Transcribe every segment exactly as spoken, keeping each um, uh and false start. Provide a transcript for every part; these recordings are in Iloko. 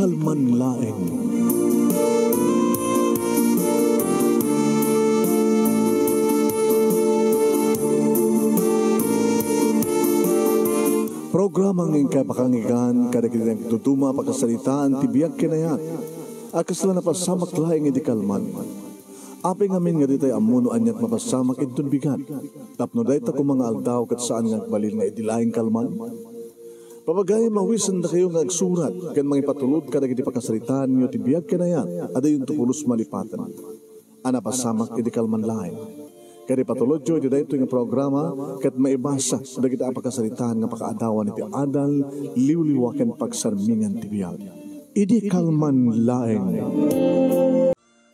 Kalman laeng. Programa nga inkay pakangigan kadagiti nagtutuma a pakasaritaan ti biag ken ayat a kasla napasamak laeng idi kalman. Apay ngamin nga ditay ammo no aniat mapasamak inton bigat? Tapno dayta koma nga aldaw ket saan nga agbalin nga idi laeng kalman? Papagayam, awisendakayo nga agsurat ken mangipatulod kadagiti pakasaritaanyo ti biag ken ayat a dayonto pulos malipaten a napasamak idi kalman laeng. Ket ipatulodyo iti daytoy nga programa ket maibasa dagiti a pakasaritaan nga pakaadawan iti adal, liwliwa ken pagsarmingan ti biag. Idi kalman laeng.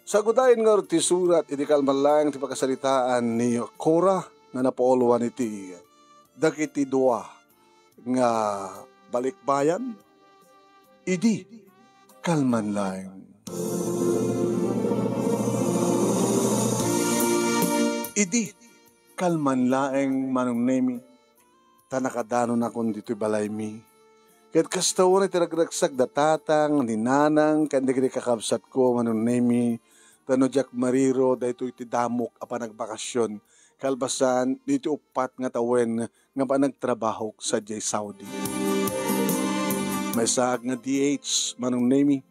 Sagudayen ngarud ti surat idi kalman laeng ti pakasaritaan ni Cora nga napauluan iti dagiti dua nga balikbayan idi kalman laeng. Idi kalman laeng, Manong Nemi, ta nakadanonakon ditoy balaymi. Ket kasta unay ti ragragsak da tatang, ni nanang, ken dagiti kakabsatko, Manong Nemi, ta no diak mariro, daytoy ti damok a panagbakasyon, kalpasan, ditoy uppat nga tawen nga panagtrabahok sadiay Saudi. Maysaak nga D H, Manong Nemi,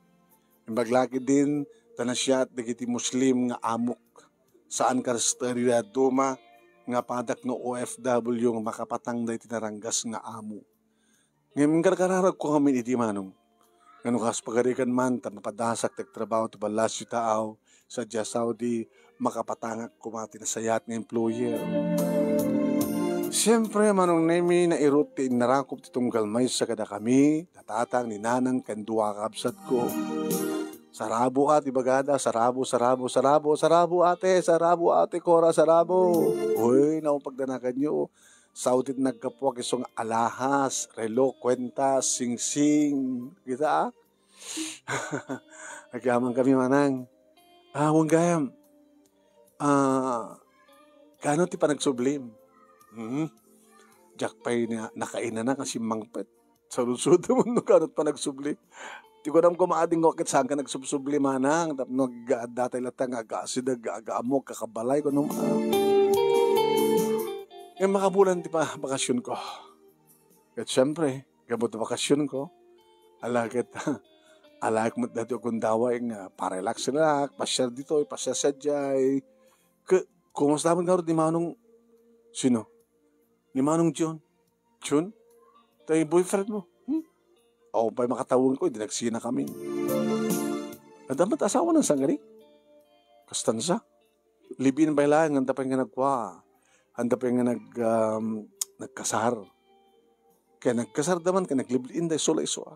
imbag la ketdin, ta nasiat dagiti Muslim nga amok. Saan kasta iti dadduma nga padak nga O F W nga makapatang daytoy naranggas nga amo. Ngem inkarkararagko ngamin idi, Manong, nga no kas pagarigan man ta mapadasak ti agtrabaho ti ballasiw taaw sadiay Saudi, makapatangak koma ti nasayaat nga employer. Siempre, Manong Nemi, nairut ti innarakop ti tunggal maysa kadakami, da tatang, ni nanang, ken dua a kabsatko. Sarabo, a, ti bagada, sarabo, sarabo, sarabo, sarabo, ate, sarabo, ate Cora, sarabo. Uy, naupagdanakanyo. Sao ti naggapuak isu nga alahas, relo, kuentas, singsing. Kita, a? Agyamankami, manang. A, wen gayam. A, kaano ti panagsublim? Hmm? Diak pay na, nakainana nga simmangpet. Saludsodem no kaano ti panagsubli. Ti kunam koma, adingko ket saanka nagsubsubli, manang, tapno agdatayo latta nga agaasideg, agaammok, kakabalay, kunam. Ngem makabulan ti pa-, bakasionko. Ket siempre, gapu ti bakasionko, ala ket, alaek met daytoy a gundaway nga pa-relax-relax, pasiar ditoy, pasiar sadiay. Ke-, kumusta met ngarud ni Manong, sino? Ni Manong John? Jun? Tay boyfriend mo? Hmm? Awan pay makatawenko, idi nagsinakamin. Adda met asawana sangani? Kastansa? Live-in pay laeng, anta pay nga nagkua, anta pay nga nag-, um, nagkasar. Kaya nagkasarda man, kaya naglive-in da isu la isu, a.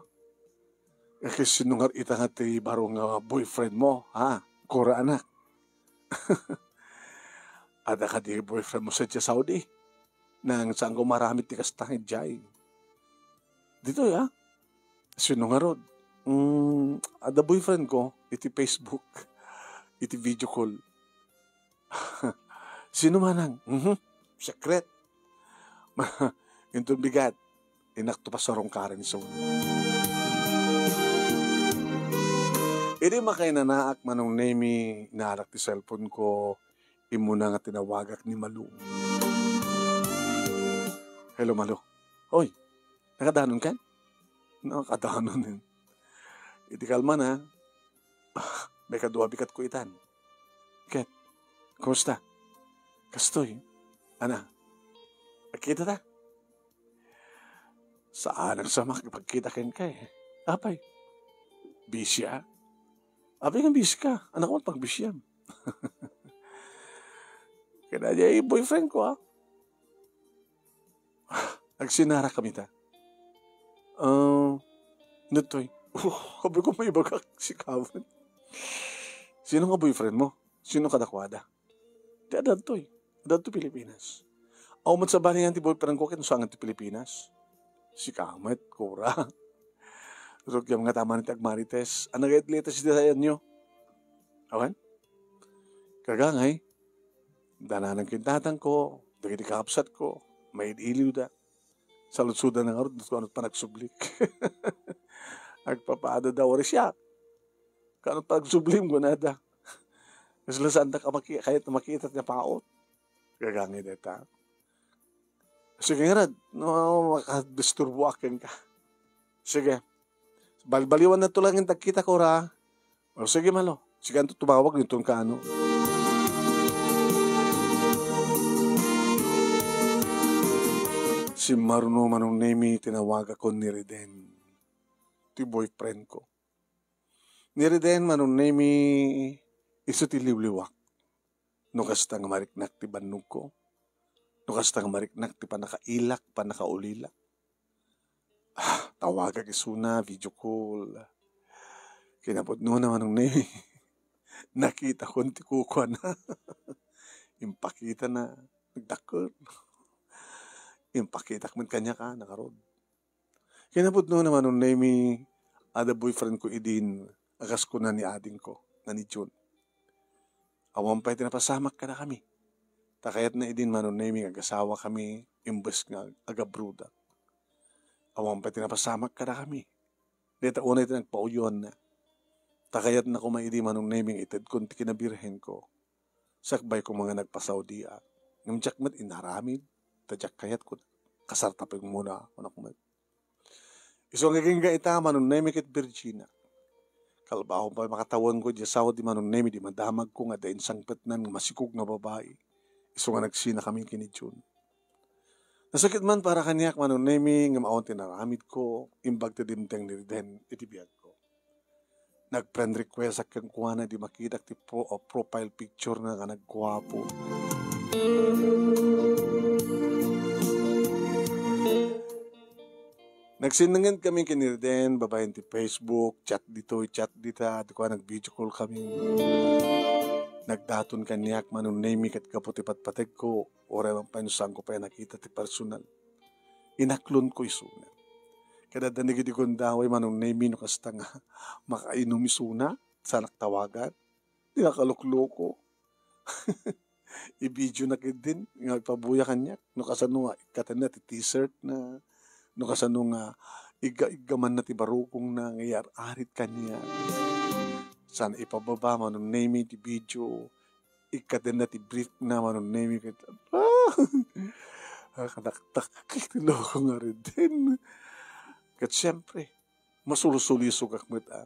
Kaya sino nga ita nga ti baro nga boyfriend mo, ha? Cora, anak. Adda kadi boyfriend mo sadiay Saudi? Nang saanko maaramid ti kasta idiay. Ditoy, a? Sino ngarud? Mm, adda boyfriend ko iti Facebook, iti video call. Sino manang? Mhm. Secret. Inton bigat, inakto pa sarungkaren isu. Idi makainanaak, Manong Nemi, inaarak ti cellphone ko, immuna nga tinawagak ni Malu. Hello, Malu. Oy, nakadanonkan? Nakadanon. Iti kalman, a. Maikadua a bikatko itan. Ket, kumusta? Kastoy. Ana, agkita ta? Saanak sa makipagkita kenka, e. Apay? Busy, a? Apay nga busy ka? Anak mo, pagbisiam. Kaya diay boyfriend ko, a. Agsinara kami ta. Ah, ditoy. Sabi ko, maibagak, sikawan. Sino nga boyfriend mo? Sino kadakuada? Ti adda ditoy. Adda ditoy Pilipinas. Aw, met sabali nga ti boyfriend ko, ket saan ti Pilipinas? Sika met, Cora. Rugiam nga ta manen ti agmarites. Ania gayat latest iti sayanyo? Awan? Kagangay, dananang ken tatangko, dagiti kakabsatko, maid-iliwda. Saludsodda ngarud no kano ti panagsublik. Agpapaada da, "Wari siak. Kaano pagsublim?" kunada. Kasla saandak a maki-, kayat a makita ti napaut. Gagangay dayta. Sige ngarud, no makadisturboak kenka. Sige. Balbaliwan na to lang yung tagkita ko, ra. O, sige, malo. Sige, anto tumawag nito kaano. Simmaruno, Manong Nemi, tinawagakon ni Reden. Ti boyfriend ko. Ni Reden, Manong Nemi, isu ti liwliwak. No kasta nga mariknak ti bannogko, no kasta nga mariknak ti pannakailak, pannakaulilak. Ah, tawagak isuna, video call. Kinapudnona, Manong Nemi, nakitakon ti kukuana. Impakitana, nagdakkel. Impakitak met kaniak, a, nakarud. Kinapudnona, Manong Nemi, adda boyfriend ko idin, a kas kuna ni adingko, nga ni Jun. Awan pay ti napasamak kadakami. Ta kayatna idin, Manong Nemi, nga agasawakami imbes nga agabrodak. Awan pay ti napasamak kadakami. Dayta unay ti nagpauyoanna. Ta kayatna koma idi, Manong Nemi, nga itedkon ti kinabirhenko. Sakbay koma nga nagpasaudiak. Ngem diak met inaramid, ta diak kayat, kun-, kasartapengmona, kunak met. Isu nga agingga ita, Manong Nemi ket Virgina. Kalpasan pay makatawenko idiay Saudi, Manong Nemi, di madamagko nga adda insangpetnan nga masikog nga babai. Isu nga nagsinakamin ken ni Jun. Nasakit man para kaniak, Manong Nemi, ngem awan ti naramidko, imbag ti dimteng ni Reden iti biagko. Nag-friend request ak kenkuana idi makitak ti pro-, o profile picture na nga nagguapo. Nagsinnangen kami ken ni Reden babaen ti Facebook, chat ditoy, chat dita, di kua nag-video call kami. Nagdaton kaniak, Manong Nemi, ket gapu ti patpategko, uray man pay no saanko pay nakita ti personal. Inaklonko isuna. Ket adda dagiti gundaway, Manong Nemi, no kasta nga makainom isuna, saanak tawagan. Di nakalokloko. I-video na ketdin nga agpabuya kaniak. No kasano nga ikkatenna ti t-shirt na, no kasano nga igga-iggamanna ti barukongna nga iyar-arit kaniak. Saan ipababa, Manong Nemi, ti video. Ikkatenna ti brief na, Manong Nemi, ket, ah! Ah, kadakdak ti loko nga Reden. Ket siempre, masulsulisogak met, a.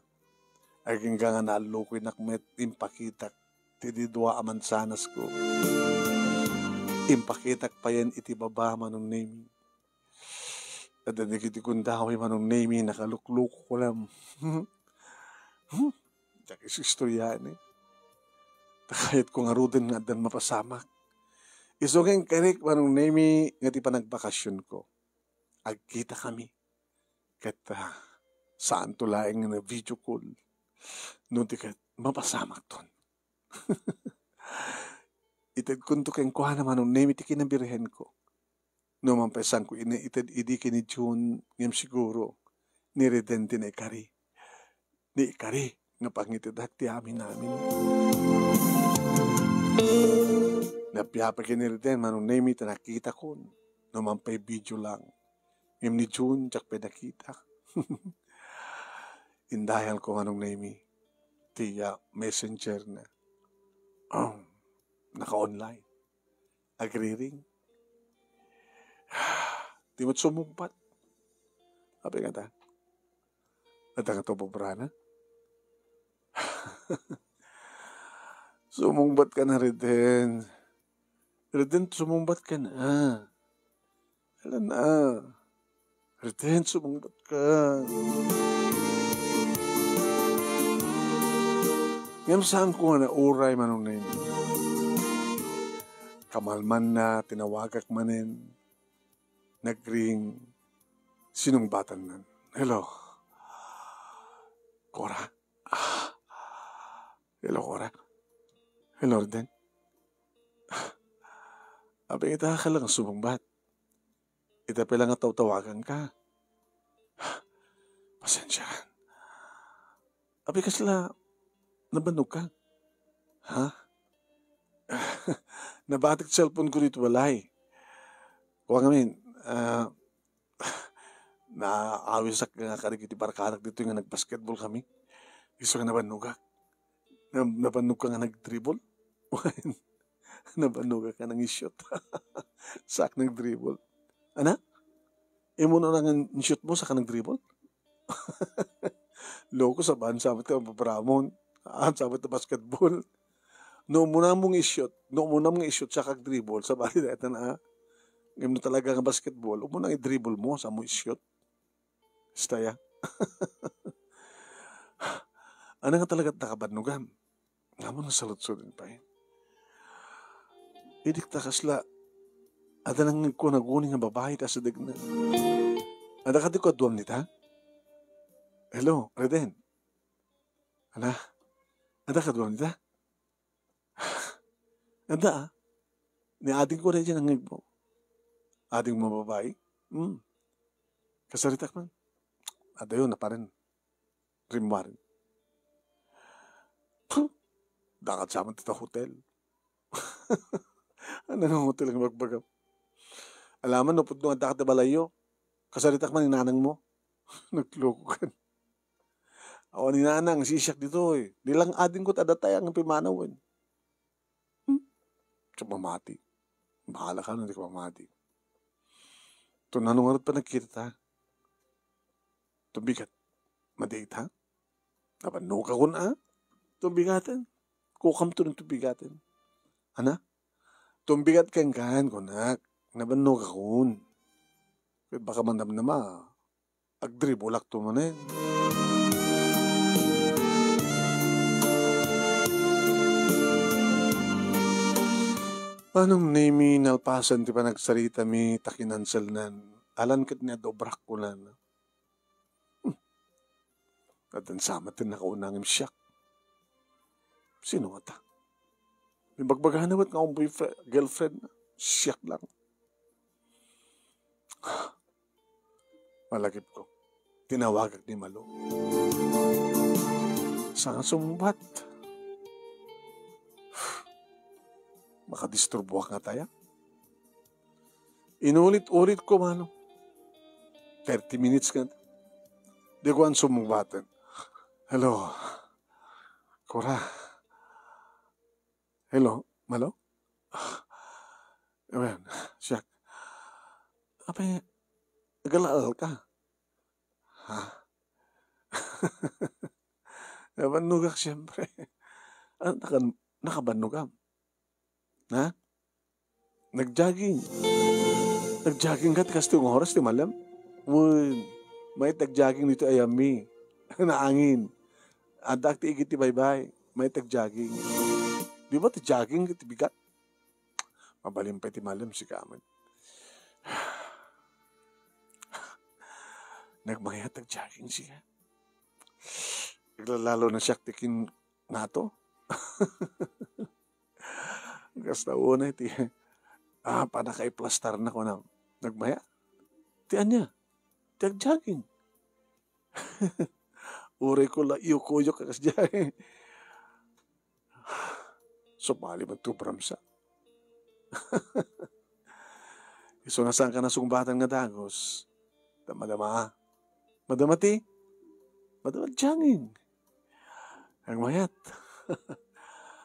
Agingga nga naallokoynak met, impakitak ti didua a mansanasko. Impakitak payen iti baba, Manong Nemi. Adda dagiti gundaway, Manong Nemi, nakalukloko lang. Hmm? Diak isu-istoryaen, e. Ta kayatko ngaruden nga addan mapasamak. Isu nga inkarik, Manong Nemi, nga ti panagbakasionko. Agkitakami. Ket, ah, saanto laeng nga video call. No di ket mapasamakton. Itedkonto kenkuana, Manong Nemi, ti kinabirhenko. No man pay saanko inited idi ken ni Jun, ngem siguro, ni Reden ti naikari. Naikari nga pangitedak ti amin-amin. Napiapay ken ni Reden, Manong Nemi, ta nakitakon. No man pay video lang. Ngem ni Jun, diak pay nakita. Indayalko, Manong Nemi, ti, ah, messenger na. Um, naka-online. Agriring. Di met sumungbat. Apay ngata? Adda nga to bubrana? Sumungbat ka na, Reden. Reden, sumungbat ka na. Alan, ah. Reden, sumungbat ka. Ngem saanko nga nauray, Manong Nemi. Kamalmanna, tinawagak manen. Nagring, sinungbatannan. Hello. Cora? Ah. Hello, Cora. Hello, Reden. Apay ngata ka lang sumungbat. Ita pay lang nga tawtawagan ka. Pasensya. Apay kasla, nabannog ka? Ha? Nabatik cellphone ko dito balay. Kuwan ngamin, ah, Aawisak nga kadagiti barkadak ditoy nga nagbasketball kami. Isu nga nabannogak. Na-, nabannogka nga nagdribble? Nabannogak nga nang-shoot. Saka nagdribble. Ana? Imo na nga shoot mo, saka nagdribble? Loko, saban, sabat ka, Bramon. Ah, sabat na basketball. No, umuna mong i-shoot. No, umuna mong i-shoot, saka dribble. Sabali na ito na, ah. Ngem no talaga nga basketball, umuna i-dribble mo, sa mo i-shoot. Basta ya. Ano nga talaga nakabannogam? Ngamon nga saludsodon pay. Idi ta kasla, adda nangngegko naguni nga babai ta asidegna. Adda kadi kaduam nita? Hello, Reden. Ana? Adda kaduam nita? Adda, ah. Ni adingko daydiay nangngegmo. Adingmo a babai? Hmm. Kasaritak man. Adayo, naparen. Rimmuaren. Puh! Dakatsa man dita hotel. Ano nga hotel nga bagbagam? Alaman no pudno nga adda ket ti balayyo. Kasaritak man ni nanangmo. Naglokokan. Awan ni nanang, sisiak ditoy. Di lang adingko ta adda tayo nga pimanawen. Hmm? Sa pamati. Bahala ka no di ka pamati. Ito, nano nga rin pa nagkita ta? Tumbigat. Madate, ha? Nabannog ka kun, ah? Tumbigaten. Kukam to ng tumbigaten. Ana? Tumbigat ken kan, kunak. Nabannog ka kun. Ket baka manamnama, agdribulak to manen. Manong Nemi, nalpasan ti panagsaritami, ta kinanselnan. Alan ket ni adobrak kunan. Hmm. Addan sa met ti nakauna ngem siak. Sino ngata? Ibagbagana met nga boyfriend, girlfriend na. Siak lang. Malagipko. Tinawagak ni Malo. Saan nga sumungbat? Makadisturbuak ngata ya. Inulit-ulit ko, Manong. Thirty minutes nga. Di ko an sumungbaten. Hello. Kora. Hello, Malo? Ayan, siak. Apay, nagalaal ka? Ha? Nabannogak, siyempre. Ah, naka-, nakabannogam? Ha? Nag-jogging. Nag-jogging ka ti kastoy nga oras ti malem? Wen, mayat nag-jogging ditoy ayammi. Naangin. Addaak ti igid ti baybay. Mayat nag-jogging. Di ba ti jogging ti bigat? Mabalin pay ti malem, sika met. Nagmayat nag-jogging, sika. Naglalalo na siak ti kin-, nato. Kasta unay ti, ah, panakaiplastar na ko na. Nagmaya? Ti ania? Ti agjogging. Uray ko la, iyukuyok a kasdiay. Sumali man ti ubram sa. Isu nga saan ka nasungbatan nga dagus. Ta madama. Madama ti? Madama ti jogging. Agmayat.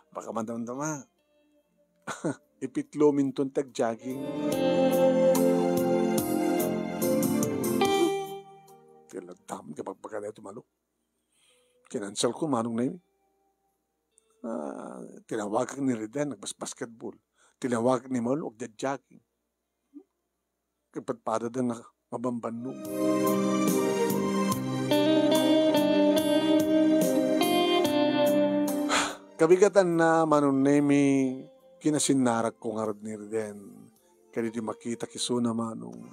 Baka madamdama. Ipitlo minton ti agjogging. Ti laddaman nga pagpagana ito, Malo. Kinansel ko, Manong Nemi. Ah, tinawagak ni Reden, nagbas-, basketball. Tinawagak ni Malo, agja-jogging. Ket padpadada nga mabambannog. Kabigatanna, Manong Nemi, kinasinnarakko ngarud ni Reden. Kadi di makitak isuna, Manong.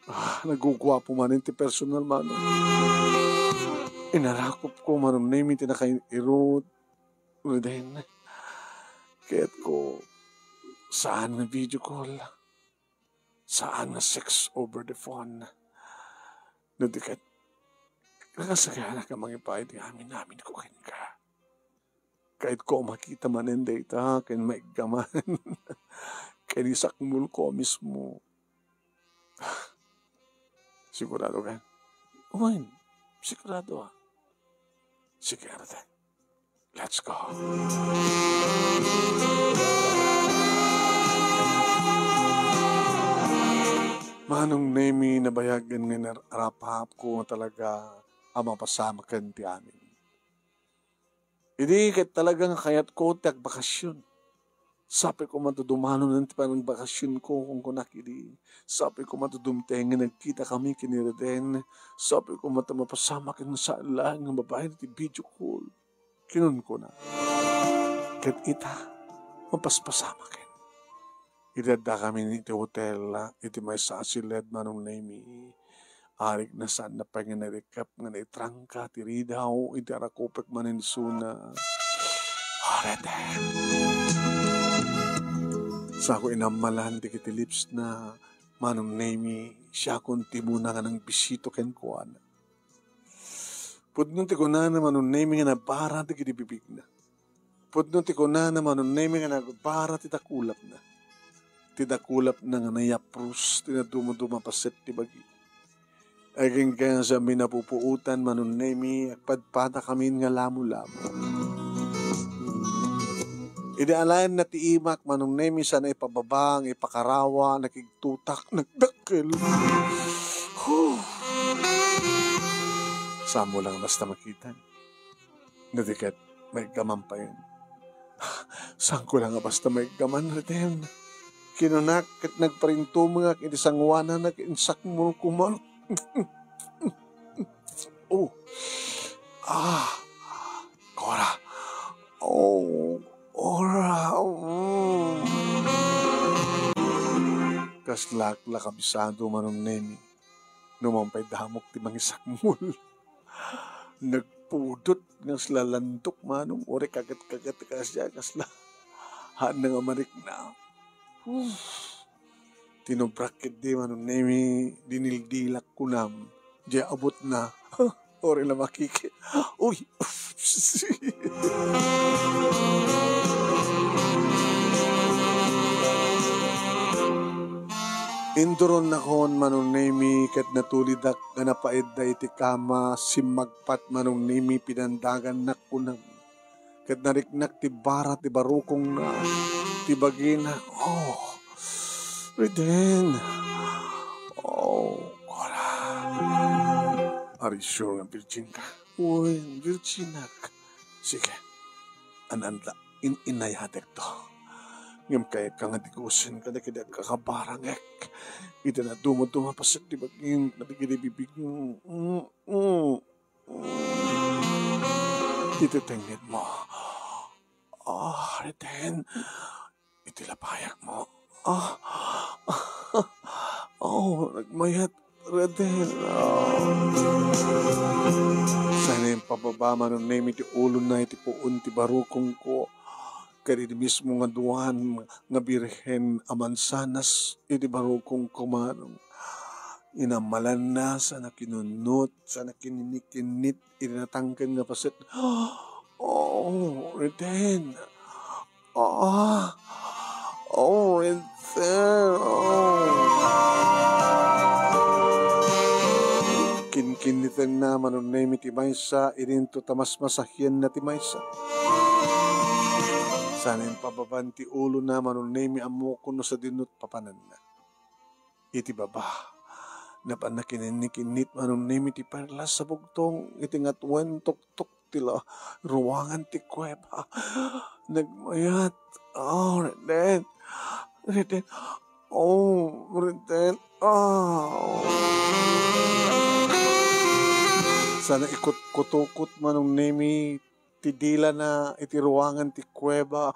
Ah, naguguapo manen ti personal, Manong. Inarakopko, Manong Nemi, ti nakairut. Reden, kayatko, saan nga video call. Saan nga sex over the phone. No di ket, nakasagana ka mangipaay ti amin-amin ko kenka. Kayatko makita manen dayta, ken maiggaman. Ken isakmulko a mismo. Sigurado ka? Wen, sigurado, ah. Sige, Arden. Let's go. Manong Nemi, nabayagen nga inarapapko nga talaga a mapasamaken ti amin. Idi ket talaga nga kayatko ti agbakasyon. Sapay koma ta dumalonen ti panangbakasyonko, kunkunak idi. Sapay koma ta dumteng nga nagkitakami ken ni Reden. Sapay koma ta mapasamaken nga saan laeng nga babaen iti video call, kinunkuna. Ket ita, mapaspasamaken. Idi addakami iti hotel, iti maysa a siled, Manong Nemi, arigna saanna pay nga nairikep nga naitrangka ti ridaw iti arakupek manen isuna. Arete! Sako inammalan dagiti lipsna, Manong Nemi, siakon timuna nga nangbisito kenkuana. Pudno ti kunana, Manong Nemi, nga nabara dagiti bibigna. Pudno ti kunana, Manong Nemi, nga nagbara ti dakulapna. Ti dakulapna nga nayaprus ti nadumduma paset ti bagi. Agingga sa amin a pupuotan, Manong Nemi, agpadpadakamin nga lamulamo. Idi alaenna ti imak, Manong Nemi, sana ipababa nga ipakarawa, nakigtutak, nagdakkel. Huh. Samo lang basta makitan. Nadiket, maiggaman payen. Saanko lang a basta maiggaman, Reden. Kinunak ket nagparintumengak iti sangoananna ket insakmol koma. Oh. Ah. Cora. Oh, Cora. Mm. Kaslak la kabisado, Manong Nemi. No man pay damok ti mangisakmol. Nagpudot nga kasla landok, Manong, uray kaget-kaget kasla, kasla haan nga marikna. Uf. Tinubrak ketdi, Manong Nemi, dinildilak kunam. Diay abutna. Uray la makiki-, uy! Induronnakon, Manong Nemi, ket natulidak nga napaedda iti kama, simmagpat, Manong Nemi, pinandagannak kunam. Ket nariknak ti bara ti barukongna, ti bagina. Oh, Reden. Oh, Cora. Are you sure nga virgin ka? Wen, virginak. Sige. An-anda, in-inayadekto. Ngem kayatka nga digusen kadagiti agkakabarangek. Iti nadumduma paset ti bagim, kadagiti bibigmo. Mm, mm. Iti tengngedmo. Ah, Reden. Iti lapayakmo. Ah. Oh, nagmayat, Reden. Ah. Sana impababa, Manong Nemi, ti ulona iti puon ti barukongko. Ket idi mismo nga duan nga birhen a mansanas iti barukongko, Manong. Inammalanna, sana kinunnot, sana kininikinnit iti natangken nga paset. Oh, Reden. Ah, oh, Reden. Oh. Kinkinnitenna, Manong Nemi, ti maysa, idinto ta masmasahienna ti maysa. Sana impababan ti ulona, Manong Nemi, ammok no sadino ti papananna. Iti baba, napanna kininikinnit, Manong Nemi, ti perlas a bugtong iti ngatuen tuktok ti la-, ruangan ti kuweba. Nagmayat. Oh, Reden. Reden. Oh, Reden. Oh. Sana ikutkutukot, Manong Nemi, ti dilana iti ruangan ti kuweba.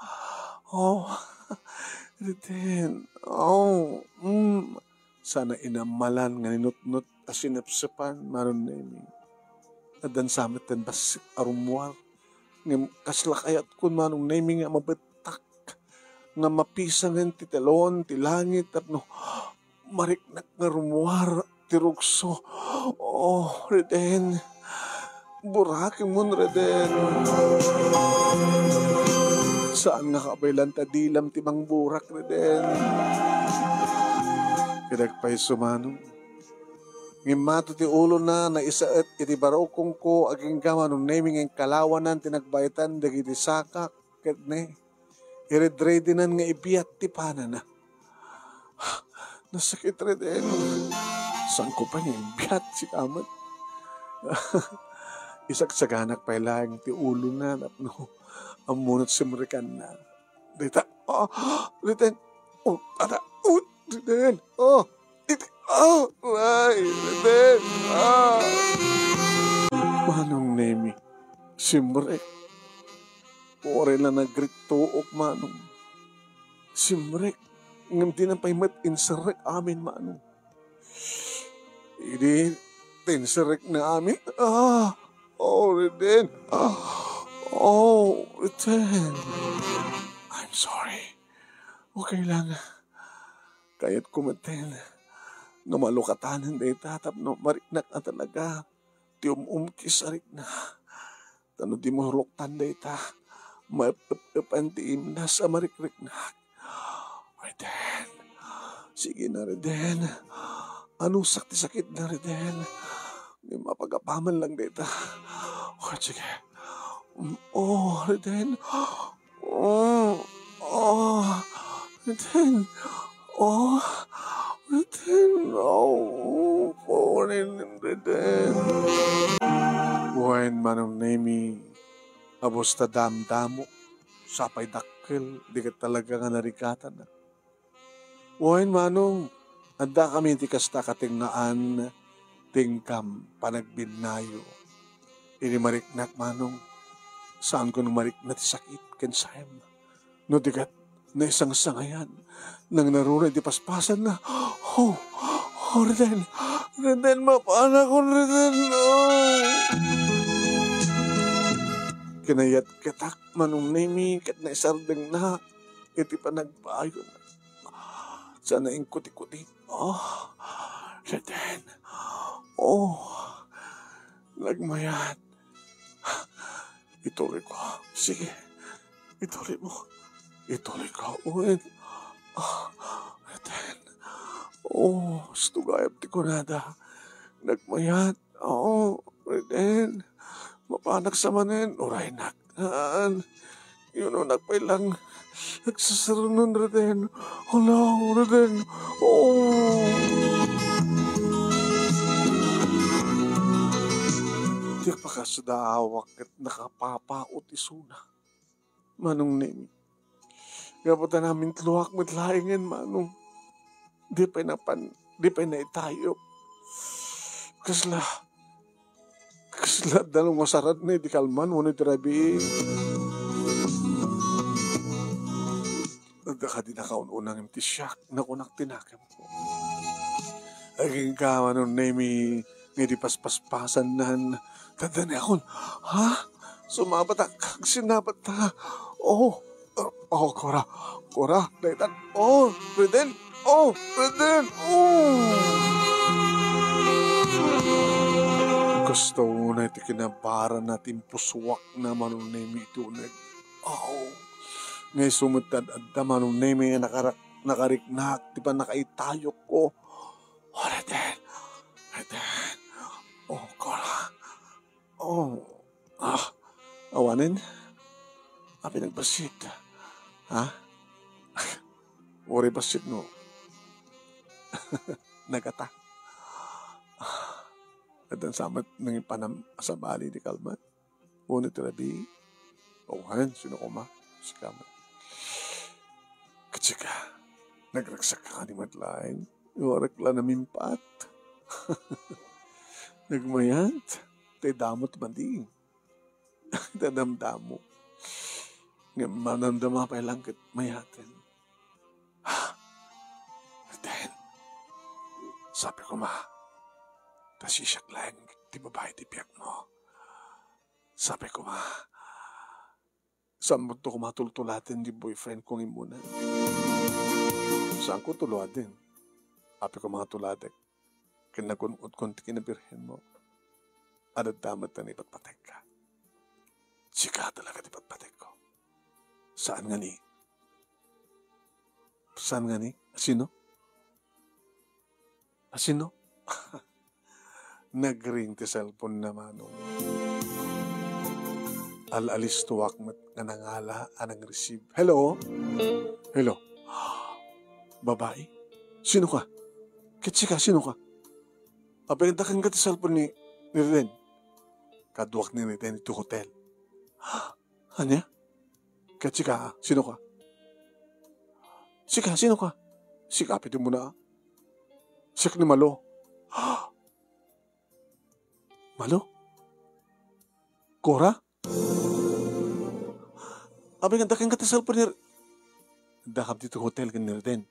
Oh, Reden. Oh, mm. Sana inammalan nga ninutnot a sinepsepan, Manong Nemi. Addan sa met ti bassit a rummuar. Ngem kasla kayatkon, Manong Nemi, nga mabettak, nga mapisangen ti talon ti langit tapno mariknak nga rummuar ti rukso. Oh, Reden. Burakemon, Reden. Saan nga kabaylan ta dilam ti mangburak, Reden. Ket agpayso, Manong. Ngem mato ti ulona, naisaet iti barukongko, agingga Manong Nemi nga inkalawanan ti nagbaetan dagiti sakak, ket ne, iredredinan nga ibiat ti panana. Nasakit, Reden. Saanko pay nga imbiat, sika met. Isagsaganak pay laeng ti ulona tapno ammono ti simrekanna. Dita, ah, Reden. Oh, ada, oh, Reden. Oh, iti, oh, ay, Reden. Ah. Manong Nemi, simrek. Uray la nagrittook, Manong. Simrek, ngem dina pay met inserrek amin, Manong. Idi, tinserrekna amin. Ah, oh, Reden. Ah, oh, Reden. I'm sorry. Okay lang. Kayatko metten no malukatanen dayta tapno mariknak a talaga ti um-umkis a rikna. Ta no dimo luktan dayta, maep-ep-epan ti imnas a marikriknak. Reden. Sige na, Reden. Anusak ti sakitna, Reden. Ngem apagapaman lang dayta. O, sige. Mm, oh, Reden. Oh, oh, Reden. Oh, Reden. Oh, oh, Reden, Reden. Wen, Manong Nemi, abus ta damdamo, sapay dakkel, di ket talaga nga narikatan. Wen, Manong, addakami ti kasta katengnaan ti inkam panagbinnayok. Idi mariknak, Manong, saanko no marikna ti sakit ken saem. No di ket, naisangsangayan, nangnaruna iti paspasanna. Oh, oh, Reden, Reden, mapanakon, Reden. Oh. Kinayatketak, Manong Nemi, ket naisardengnak iti panagbayona. Sana inkuti-kuti. Oh, Reden. Oh, nagmayat. Ituloy ko. Sige. Ituloy mo. Ituloy ko. Uy. Oh, Reden. Oh, gusto gayam ti kunada. Nagmayat. Oo, Reden. Mapanak sa manen, uraynak. Haan. Yunonak pay lang. Nagsasarunon, Reden. Hello, Reden. Oo. Diak pakasdaawak ket nakapapaot isuna. Manong Nemi. Gapu ta namintluak met laengen, Manong. Di pay napan, di pay naitayok. Kasla, kasla adda no masaradna idi kalman wenno idi rabii. Adda kadi nakaun-una ngem ti siak, nakunak ti nakemko. Agingga, Manong Nemi, nga idi paspaspasannan, tadaniakon, ha? Sumabatak, agsinnabatta. Oh, oh, Cora, Cora, daytan. Oh, Reden, oh, Reden, oh. Gusto unay ti kinabaranna ti impusuakna, Manong Nemi, iti uneg. Oh, nga isu met ti ad-adda, Manong Nemi, nga nakarak-, nakariknak ti pannakaitayokko. Oh, Reden, Reden, oh, Cora. Oh, ah, awanen? Apay nagbassit? Ha? Uray bassit no nagata. Addan sa met nangipanam a sabali ti kalman. Wenno ti rabii. Awan, sino koma? Sika met. Ket sika, nagragsak ka kadi met laeng. Uray la namimpat. Nagmayat. Tay damot madi. Dadamdamo. Ngem madamdama pay lang ket mayaten. Then, sabi ko, ma, ta siak laeng ti babai ti biag mo. Sabi ko, ma, saan mo to koma tultulaten di boyfriend ko nga immuna? Saan ko tuladen? Apay ko nga tulatek. Ken nagun-otkon ti kinabirhen mo. Adda met ti ipatpatekka. Sika talaga ti patpatekko. Saan nga ni? Saan nga ni? Sino? A sino? Nag-ring ti cellphone na, Manong. Al-alistoak met nga nangala a nang-receive. Hello? Hello? Babae? Sino ka? Ket sika, sino ka? Apay, dakkel ti cellphone ni, ni Reden. Kaduak ni Reden iti hotel. Ania? Ket sika, sino ka? Sika, sino ka? Sika, piti mo na. Siak ni Malo. Malo? Cora? Apay, dakkel ti cellphone ni, dakkel ti hotel ken ni Reden.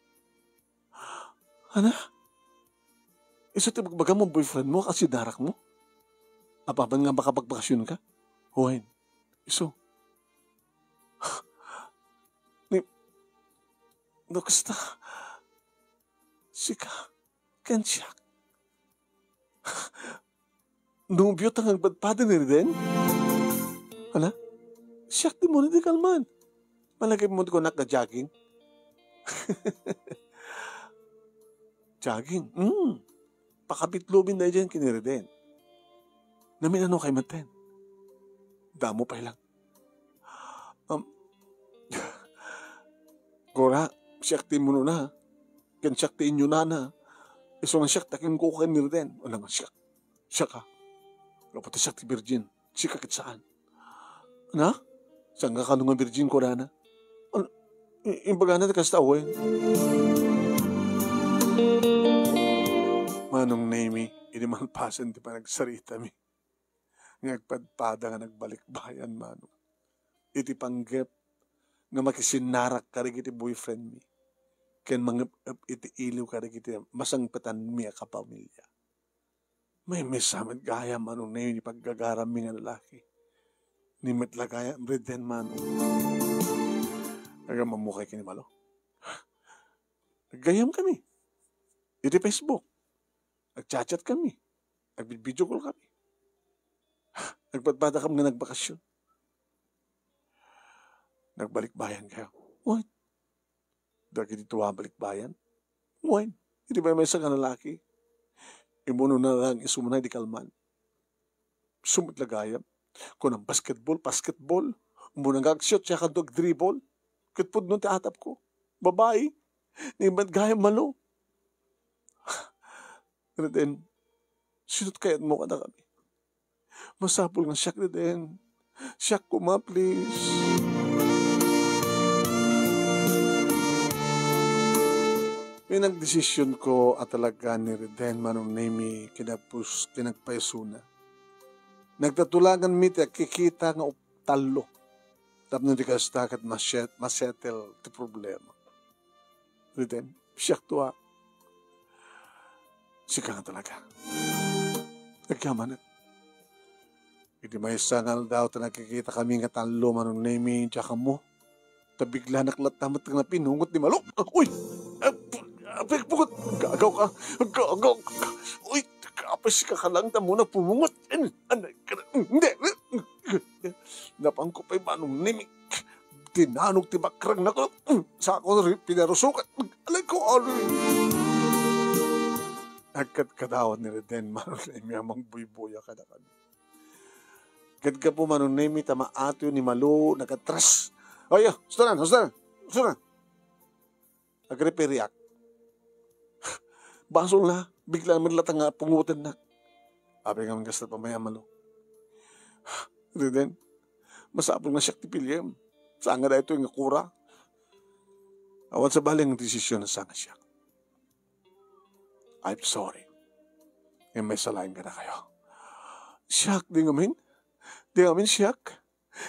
Ana? Isu ti bagbagam mo, boyfriend mo, kas inarak mo? Apaman nga makapagbakasyon ka? Wen, isu. Ni, no, kasta. Sika, ken siak. Nobio ta nga agpadpada ni Reden? Ala, siak ti muna ti kalman. Malagip mo ti kunak nga jogging? Jogging? Hmm. Pakabitloben na idiay ken ni Reden. Namin-ano kay maten? Damo pay lang. Um, Gora, siak ti munona. Ken siak ti inyunana. Isu nga siak ti akingkuka ken ni Reden. Ano nga siak? Siak, a. Gapu ta siak ti virgin. Sika ket saan. Na? Saan nga kano nga virgin, kunana? Ano? I-, imbagana ti kasta, wen? Manong Nemi, idi malpasen ti panagsaritami, nga agpadpada nga nagbalikbayan, Manong. Iti panggep nga makisinnarak kadagiti boyfriend mi, ken mangep-ep iti iliw kadagiti masangpetanmi a kapamilya. Maymaysa met gayam, Manong Nemi, ni paggagarammi nga lalaki. Ni met la gayam, Reden, Manong. Agam-ammokay ken ni Malo. Aggayamkami iti Facebook. Agchat-chat kami. Agvideo call kami. Agpadpadakam nga nagbakasyon. Nagbalikbayan kayo. Wen, dagiti tua balikbayan. Wen, iti maymaysa nga lalaki. Imunona lang isuna idi kalman. Isu met la gayam. Kunam basketball, basketball. Umuna nga agsiot, siak kano agdribble. Ket pudno ti atapko. Babai. Ni met gayam, Malo. Reden, sino't kayatmo kadakami? Masapul nga siak, Reden. Siak koma, please. Pinagdesisyonko a talaga ni Reden, Manong Nemi, kinapus-, kinagpaysona. Nagtatulanganmi ti agkikita nga up-, tallo. Tapno di kasta ket maset-, masettle ti problema. Reden, siak tua. Sika nga talaga. Agyamanak. Iti maysa nga aldaw ta nagkikitakami nga tallo, Manong Nemi, diak ammo. Ta biglanak latta met nga napinungot ni Malo. Uy! Apay, pungot! Gagaw ka! Gagaw ka! Uy, apay, sika ka lang ta muna pumungot. Anay ka na. Hindi! Napanko pay, Manong Nemi. Tinanog ti bakrang na ko. Sako ri pinarusukan. Alay ko, alay. Agkatkadawan ni Reden, Manong Nemi, a mangbuybuya kadakami. Ket gapu, Manong Nemi, ta maatyo ni Malo, nagatras. Ay, ah, sustanan, sustanan, sustanan. Agreperiak. Basol na, bigla met latta nga pungotennak. Apay nga kasta pay, Manong Nemi? Reden, masapul nga siak ti piliem. Saan nga daytoy nga kura? Awan sa bali nga desisyon, saan nga siak. I'm sorry. Ngem maysa laeng kadakayo. Siak, di ngamin? Di ngamin siak?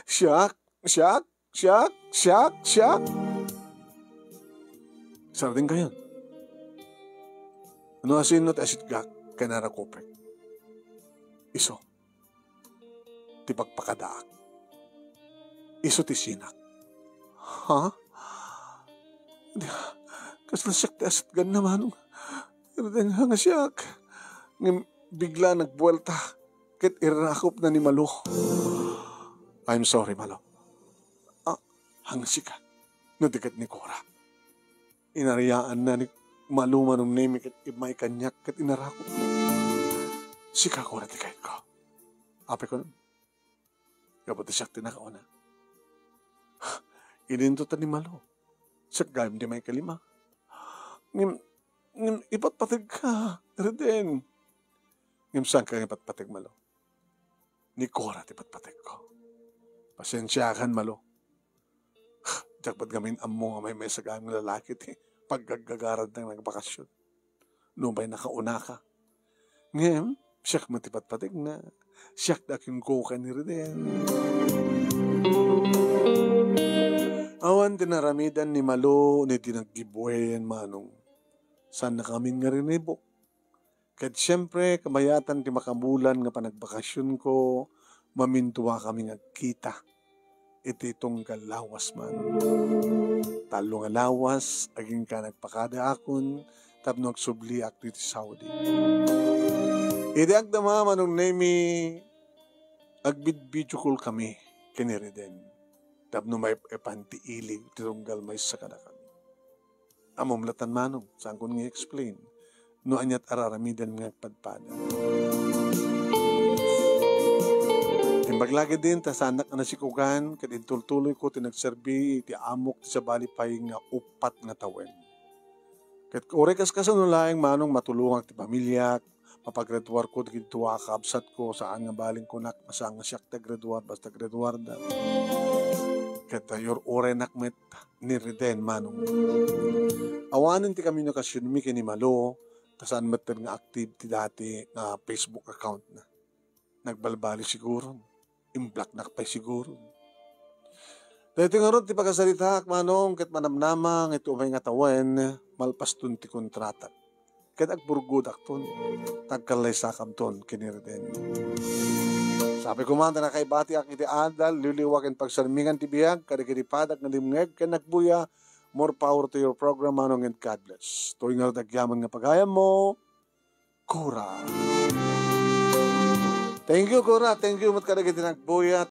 Siak, siak, siak, siak, siak. Sardengkayon. No asino ti asitgak ken arakupek? Isu ti pakpakadaak. Isu ti sinak. Ha? Di, kasla siak ti asitganna, Manong. Pero deng hanga siak. Ngem bigla nagbuelta ket irakupna ni Malo. I'm sorry, Malo. Ah, hanga sika. No di ket ni Cora. Inariaanna ni Malo, Manong Nemi, ket immay kaniak ket inarakupna. Sika kora ti kayatko. Apay ko, gapu ta siak ti nakauna. Idinto ta ni Malo. Siak gayam ti maikalima. Ngem, ngem ipatpategka, Reden. Ngem saanka nga ipatpateg, Malo. Ni Cora ti patpategko. Pasiensiakan, Malo. Diak met ngamin ammo nga maymaysa gayam nga lalaki ti paggaggagaradna nga nagbakasyon. Nupay nakaunaka. Ngem, siak met ti patpategna. Siak da ken ko ken ni Reden. Awan ti naramidan ni Malo ni di naggibueyen, Manong. Saannakamin nga rinibuk. Ket siempre, kabayatan ti makabulan nga panagbakasionko, mamintuakami nga agkita iti tunggal lawas, Manong. Tallo nga lawas, agingga nagpakadaakon tapno agsubliak ditoy Saudi. Idi agdama, Manong Nemy, agbid-video call kami ken ni Reden tapno maep-epan ti ilig ti tunggal maysa kadakami. Ammom latta, Manong, saankon nga i-explain no aniat araramidan nga agpadpada. Imbag la ketdin ta saannak a nasikogan ket intultuloyko ti nagserbi iti amok ti sabali pay nga uppat nga tawen. Ket uray kaskasano laeng, Manong, matulongak ti pamiliak, mapagraduarko dagiti dua a kabsatko, saan nga balinkunak, saan nga siak ti agraduar, basta agraduarda. Ket, uh, ur-uraynak met ni Reden, Manong. Awanen ti komunikasionmi ken ni Malo, ta saan metten nga active ti dati nga Facebook account na. Nagbalbaliw siguro. Imblocknak pay siguro. Daytoy ngarud ti pakasaritaak, Manong, ket manamnama nga iti umay nga tawen, malpaston ti kontratak. Ket agburgodakton, ta agkallaysakamton ken ni Reden. Sapay koma ta nakaibatiak iti adal, liwliwa ken pagsarmingan ti biag kadagiti padak nga dimngeg ken nagbuya. More power to your program, Manong, and God bless. Toy ngarud agyaman nga pagayammo, Cora. Thank you, Cora. Thank you met kadagiti nagbuya.